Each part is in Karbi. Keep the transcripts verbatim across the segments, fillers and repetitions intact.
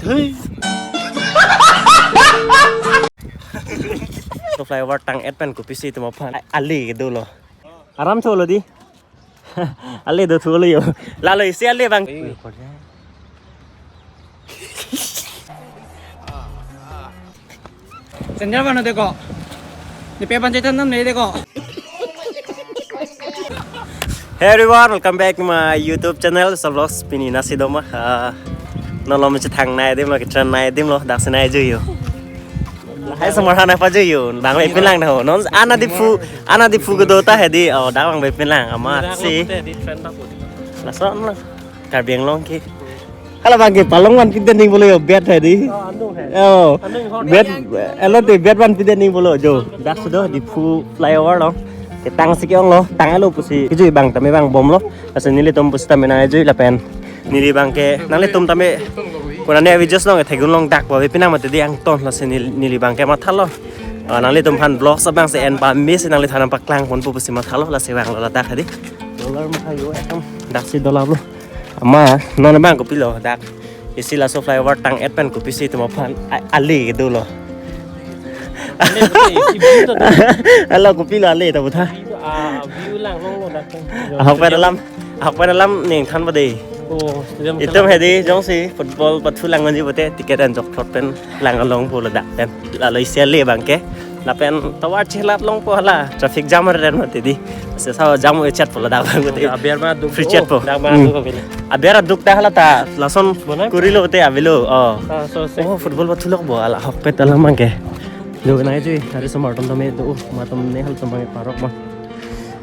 So flyover tang-et pen kopisi itum aphan ale kedolo. Aram cholo di. Ale do thulo yo. Lalo isi ale bang. Sandal mana deko? Di pe pancetan nam ne deko. Hey everyone, welcome back to my YouTube channel, Sa Vlogs. Pini nasi doma. Ah, non malom chethangnei adim lo, kechannei adim lo, daksi nangjuiyo. Lahai osomar aphan nangpajuiyo, bang bepin lang ho. Non ana Diphu, ana Diphu kedo ta hedi, oh, dak bang bepin lang, amatsi. Lason lo. Karbi Anglong ke. Hala bang ke palong van pide ning bolo yo, bet hedi. Oh, andung he. Oh. Andung ho. Bet, elo te bet van pide ning bolo jo. Daksi do Diphu flyover lo. Ketang si ke-ong lo, tanglo pusi. Kejui bang tame bang bom lo. Lasi nelitum pusitame nangjui lapen neli bang ke nanglitum tame konane videos along theklong dak bang bepin lang mati di angton, lasi neli, neli bang ke mathalo. Ah, nanglitum aphan vlogs abang si en pame si nangliphan nangpaklang ponpo pusi mathalo, lasi vanglo ladak hedi. Dollar maha yo ekdom. Daksi dollar lo. Ama, non bang kopilo dak. Isi laso flyover tang-et pen kopisi itum aphan a-, ale kedolo. Ale, isi view to. Hala kopilo ale ta putha. Ah, view lang long lo dak. Ahok pen alam, ahok pen alam ning than pade. Oh, stadium itum hedi jongsi football pathu lang nangji pute ticket anjok plot pen lang longpo ladak pen. Lalo isi ale bang ke. Lapen tovar chelat longpo hala. Traffic jam aren mati di. Sesa jam echat po ladak bang ke. Aber ma duk. Free chat po. Dak ma duk ko bile. Aber aduk ta hala ta. Lason bonai korilo te avelo. Oh. Ah, so se. Oh, football pathu lok bo hala ahok pen alam bang ke. Do nangjuiyo, hari osomar atum tame do, matum ne halatum bang parok ma.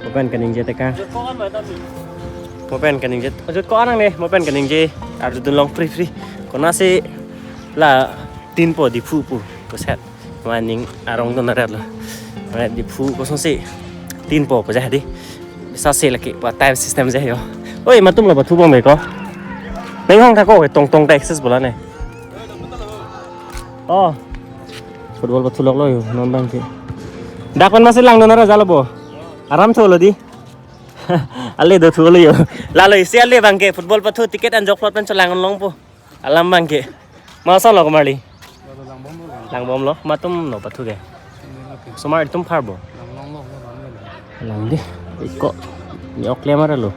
Mo pen kaningje teka. Mo pen kaningje. Ajut ko-an nangne, mo pen kaningje. Arjudun long free free. Konatsi la tin po Diphu pu. Koset. Maning arong do naret lo. Maning Diphu kosonsi tin po pu ja hedi. Sasi lake pa time system ja yo. Oi, matum lo pathu bom beko. Neng hong thako tong tong ta access bola ne. Oh. Football pathu lok lo yo, non bang ke. Dak pen masi lang do nara jalo bo. Aram thulo di. Ale do thulo yo. Lalo isi ale bang ke football pathu ticket anjok plot pen chelang longpo. Alam bang ke. Masa lo kemali. Lang bom lo, matum lo pathu ke. Osomar itum phar bo. Lang di. Iko. Ni ok le mara lo.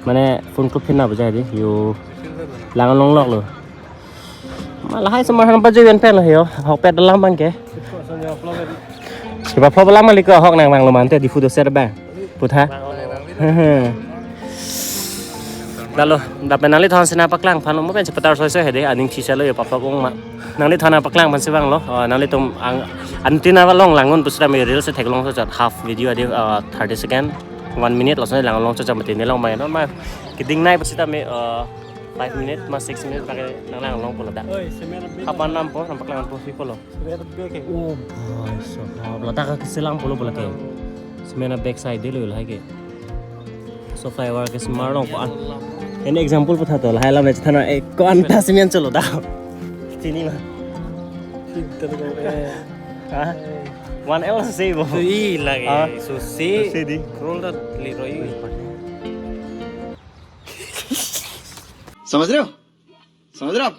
Mane phone ko phin na baja di. Yo. Lang long lok lo. Ma lahai osomar aphan nangpajuipen pen lo yo. Ahok pen alam bang ke. Kiba flop alam mali ko ahok nang bang lo mante Diphu do ser bang. Putha. Dalo, dak pen nangliphan si nangpaklang aphan mo pen chepatar soi soi hedi, aning chisa lo yo pa flop ong ma. Nangliphan nangpaklang aphan si vanglo. Oh, nanglitum ang antina long langun pusitame reels theklong chot half video adi, uh, thirty second, one minute lason lang long chot mati ne long ma non ma. Keding nai pusitame, uh, five minute ma six minute pakai nang lang longpo ladak. Oi, semen abis. Apa nampo, nangpaklang ponpo si pulo. Semen abis ke. Oh, boy, so, oh, ladak ke selang pulo pulo ke. Semen a back side de lo lahai ke. So flyover ke osomar along ko-an. Ini example putha to, lahai alam chethan, eh, ko-an ta semen cholo da. Chini ma. Pintar ko, eh. Ha? One L se bo. Sui lagi. Ah. Susi. Susi di. Roll dat li roi. समझ रहे हो? समझ रहे हो आप?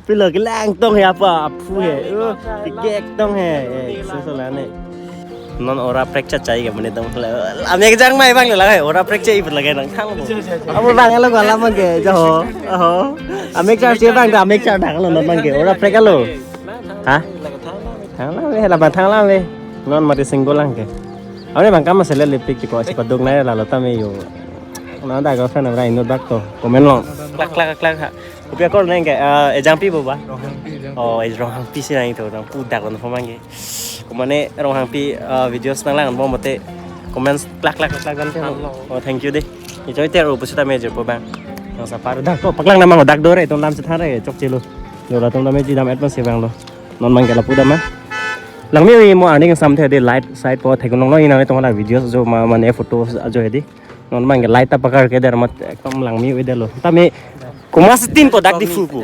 Pilo kelang tong he apa aphu he. Oh, pigek tong he. Eh, susu la ne. Non ora prek cha chai ke mane tong le. Ami ke jang mai bang le la he. Ora prek cha iput lagi nang thang bo. Abo bang lo ko alam ke jo ho. Aho. Ami cha che bang ta ami cha dang lo non bang ke. Ora prek lo. Ha? Thang la he la ba thang la he. Non mati single lang ke. Abe bang kam sele lipik ko si padung nai la lo tame yo. Na da girlfriend abra inut bak to. Comment long. Klak klak klak ha. Kopi akor neng ke, eh, ejang pi bo ba? Ronghangpi, ejang pi. Oh, eh, Ronghangpi si nang itu, nang pudak on phomang ke. Kumane Ronghangpi, eh, videos nang lang bo mate comments klak klak klak dan te. Hello. Oh, thank you deh. Ni choi ter o pusita me jo po bang. Nang sapar dak ko paklang namang dak dore, itum dam si thare, chok chelo. Yo latum dam ji dam advance bang lo. Non bang ke lapu dam ma. Langmi wi mo ani ke sam the de light side po thek nong lo ina itum la videos jo ma mane photos jo he di. Non bang ke light ta pakar ke der mat ekdom langmi wi de lo. Tame kuma si tin po dak Diphu pu.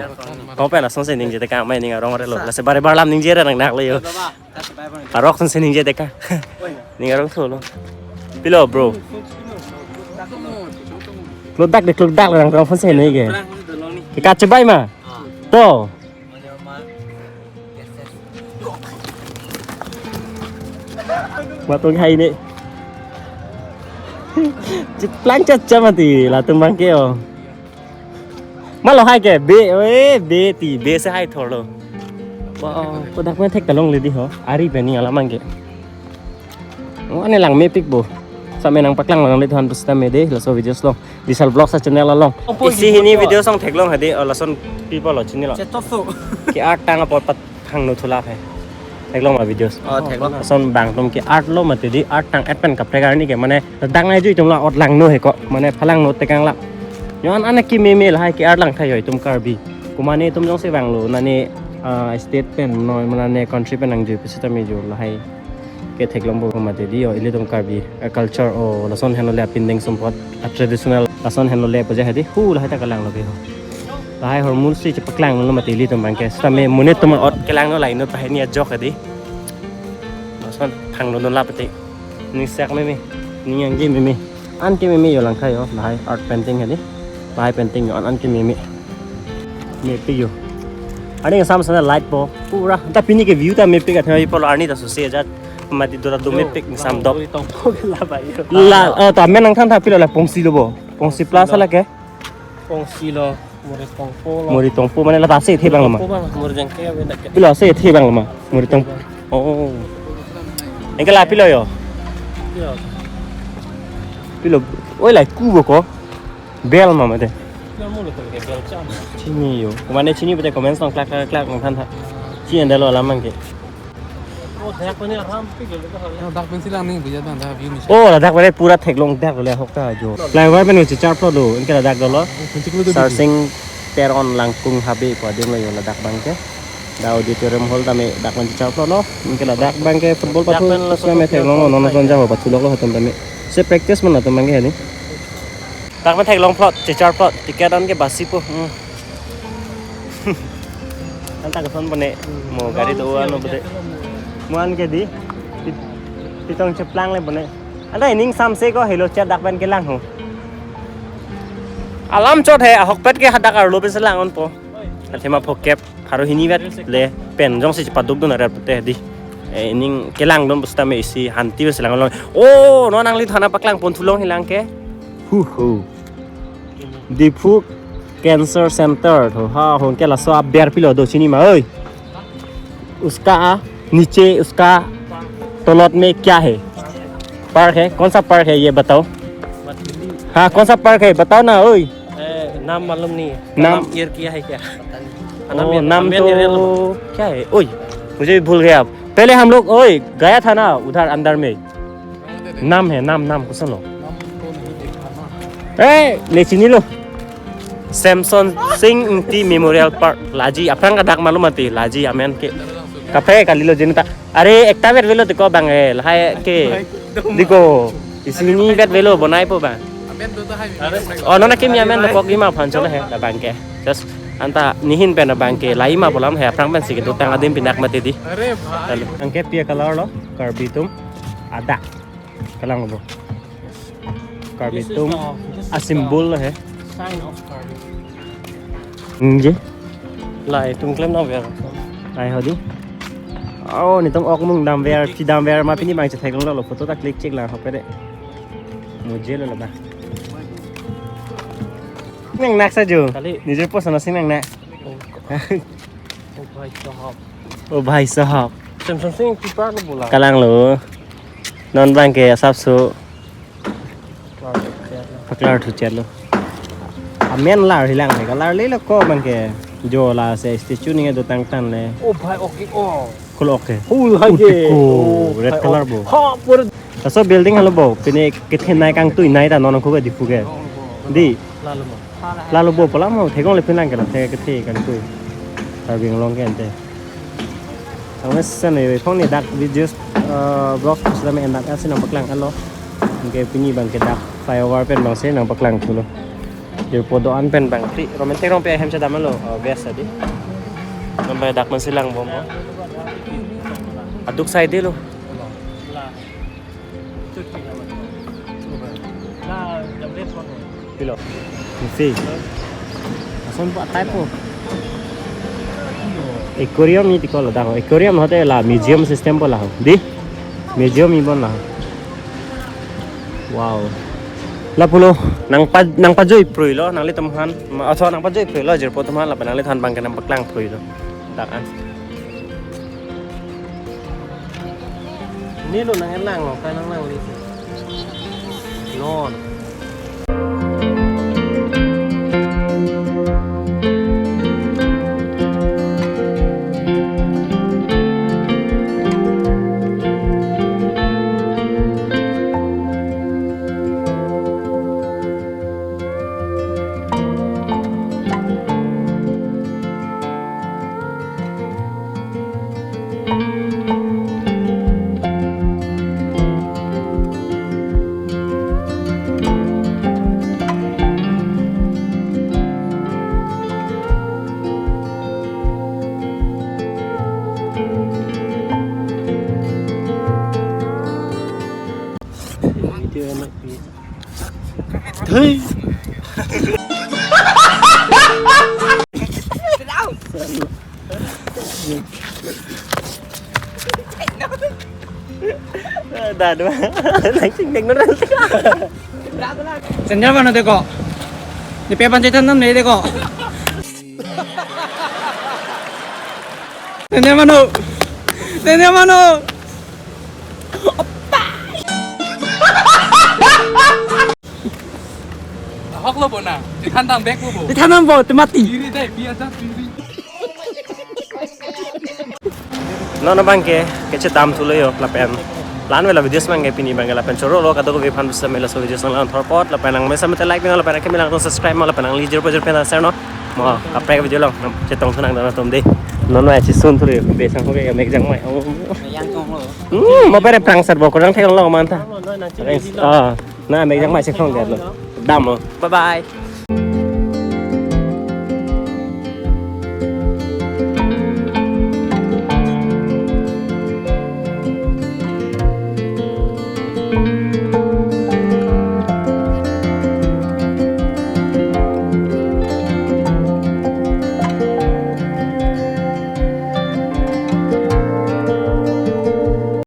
Kau pen asonsi ningje teka, mai ning arong relo. Lasi bare bar lam ningje ra nang nak lo yo. Arok asonsi ningje teka. Ning arong tholo. Pilo, bro. Klodak de, klodak lang, rong phone se ningje. Ke kachebai ma. To. Matung hai ne. Cheplang chat chat mati, latum bangke o. Malo hai ke, be, oe, be ti, be se hai thorlo. Wow, kodak pen thek talong le di ho. Ari pen ning alam bangke. Oh, ane lang mepik bo. Same nangpaklang lang le than pusita mede, laso videos long. Dishal Vlogs a channel along. Isi hini video song theklong hadi, oh, lason people lo chinilo. Chetopso. Ke art tang apot pat hangno thulap hai. Theklong ma videos. Oh, theklong. Lason bang atum ke art lo mati di, art tang et pen kaprek arni ke mane dang ai jui atum la ot langno he ko. Mane phalangno tekang la. Yo-an ane kememe lahai ke art lang tha yo itum Karbi. Kumane itum jongsi vanglo nane, ah, state pen noi mane country pen nangjui pusita me jo lahai. Ke theklong bo mati di yo ilitum Karbi a culture o lason henlo le apindeng sumpot a traditional lason henlo le puja hadi hu lahai ta kalanglo ke ho. Lahai hormul si chepaklang lo mati ilitum bangke. Sitame monit atum ot kelangno lainut pahini ajok hadi. Lason phangno non lapete. Ning sak meme. Ning angge meme. An kememe yo lang tha yo. Lahai art painting hadi. Lahai painting yo an an kememe. Mepik yo. Arni sam sana light po. Pura. Ta pini ke view ta mepik atha polo arni ta suse ajat. Mati dora do mepik sam dok. Muri tongpo ke la ba yo. La, oh, ta men nangthan tha pilo la pongsi lo bo. Pongsi plus la ke. Pongsi lo, muri tongpo lo. Muri tongpo mane la ta se the bang lo ma. Tongpo bang, muri jangke ya benda ke. Pilo se the bang lo ma. Muri tong. Oh. Engke la pilo yo. Yo. Pilo. Oi la ku bo ko. Bel ma mate. Pilo mo lo ke bel cham. Chini yo. Mane chini pute comments nang klak klak klak nangthan tha. Chini anda lo alam bangke. Oh, dak pen si lang ning buya dan da view ni. Oh, ladak pen pura theklong dak le hok ta jo. Flyover pen chechar plot do, inke ladak dolo. Sarsing Teron Langkung Habe pu adim lo yo ladak bangke. Da auditorium hall tame dak pen chechar plot lo. Inke ladak bangke football pathu dak pen lo same theklong lo, non non jabo pathu lo hatum tame. Se practice man atum bangke ni. Dak pen theklong plot, chechar plot, ticket an ke basi po. Hmm. Anta kason bone mo gari do ano bode. Mo an ke di. Pi-, pitong cheplang le bone. Anta ining samse ko helo chat dak pen kelang ho. Alam chot he ahokpet ke hadak arlo pen selang onpo. Athema phokep pharo hini vet le pen jongsi chepaduk dun arat pute di. Eh, ining kelang dun pusita me isi hanti pen selang long. Oh, non nangli thana paklang pon thulong hilang ke. Hu hu. Diphu Cancer Center tho ha hon ke laso aber pilo do chini ma oi. उसका नीचे उसका तलत में क्या है? पार्क है? कौन सा पार्क है ये बताओ। हाँ, कौन सा पार्क है बताओ ना ओए। ए, नाम मालूम नहीं है। नाम? नाम क्लियर किया है क्या? ओ, नाम तो क्या है? ओए, मुझे भी भूल गया आप। पहले हम लोग, ओए, गया था ना उधर अंदर में। Nam he, nam, nam, koson lo? Nam to nahi dekha na. Eh, le chinilo. Samson Sing Ingti Memorial Park, laji, aphrang kadak malum mati, laji, amen ke. Kape kalilo jinta. Are, ekta vet velo tiko bang, eh, lahai ke. Diko, isi hini vet velo, bonai po bang. Amen to ta hai. Oh, nona kimi amen dokok ima phan cholo he, la bang ke. Just, anta nihin pen bang ke, la ima polam he, aphrang pen si ke, dotang adim pinak mati di. Are bhai. Lalu, angke pia color lo, Karbi atum, ada. Kalang lo. Karbi atum a symbol lo he. Sign of Karbi. Nje. Lai tum klem dam ver. Lai hodi. Oh, netum ok mung dam ver, pi dam ver ma pini bang chetheklong lo photo ta click chek la hok pede. Mujhe lo laba. Nang nak sa jo. Kali. Nije post na sing nang nak. Oh. Oh bhai sahab. Oh bhai sahab. Samson Sing Ingti Park lo bola. Kalang lo. Non bang ke asap so. Paklar thuchelo. Amen lar hilang ne kalar lelo ko bang ke. Jo la se statue ninge dotang tan le. Oh bhai, okay, oh. Kul okay. Oh, hai ke. Utiko. Oh, red color bo. Ha, pur. Laso building halo bo. Pine kethe nai kangtui nai ta non ko Diphu ke. Di. Lalu mo. Lalu bo pola mo thekong le phin lang ke la the kethe kangtui. Karbi Anglong ke ante. Ang mes san ne phong ne dak videos, eh, vlogs sila me endak asi nangpaklang alo. Ke pini bang ke dak flyover pen bang se nangpaklang thulo. Jirpo do-an pen bang pri romantic rong pe hem chedam alo, eh, best adi. Nampai dak man silang bom. Aduk sai dilo. Pilo. Isi. Ason pa type po. Aquarium ni tikol dang. Aquarium hote la museum system po la. Di? Museum ibon la. Wow. La pulo nangpa nangpajoi prui lo nanglitum aphan. Ma- Atho nangpajoi prui lo jirpo atum aphan lapen nanglitum aphan bang kenam paklang prui lo. Dak an. Nilo nang-elang lo, ka nang-elang li si. Non. Video enak di. Hei. Dah dua. Langsung dengar. Sandal mana teko? Di pepan cetan nam ni teko. Sandal mana? Sandal mana? Hok lo bona. Di than tang bek lo bo. Di than tang bo, te mati. Diri dai, biar dah diri. Non abang ke, kecedam thulo yo, lapen. Lan vela videos abang ke pini abang ke lapen choro lo, kadokave aphan bisa mela so videos nang lan thorpot, lapen nang mesa mete like nang, lapen nang kemi lang subscribe mo, lapen nangli jir pajir pen share no. Mo, kaprek video along, chetong thunang dona tum de. Non mai chisun thulo yo, besang ho ke, mek jang mai. Oh. Yang tong lo. Hmm, mo pere prang sar bo kurang thek lo manta. Ah, na mek jang mai chekhong de lo. Dam lo. Bye bye.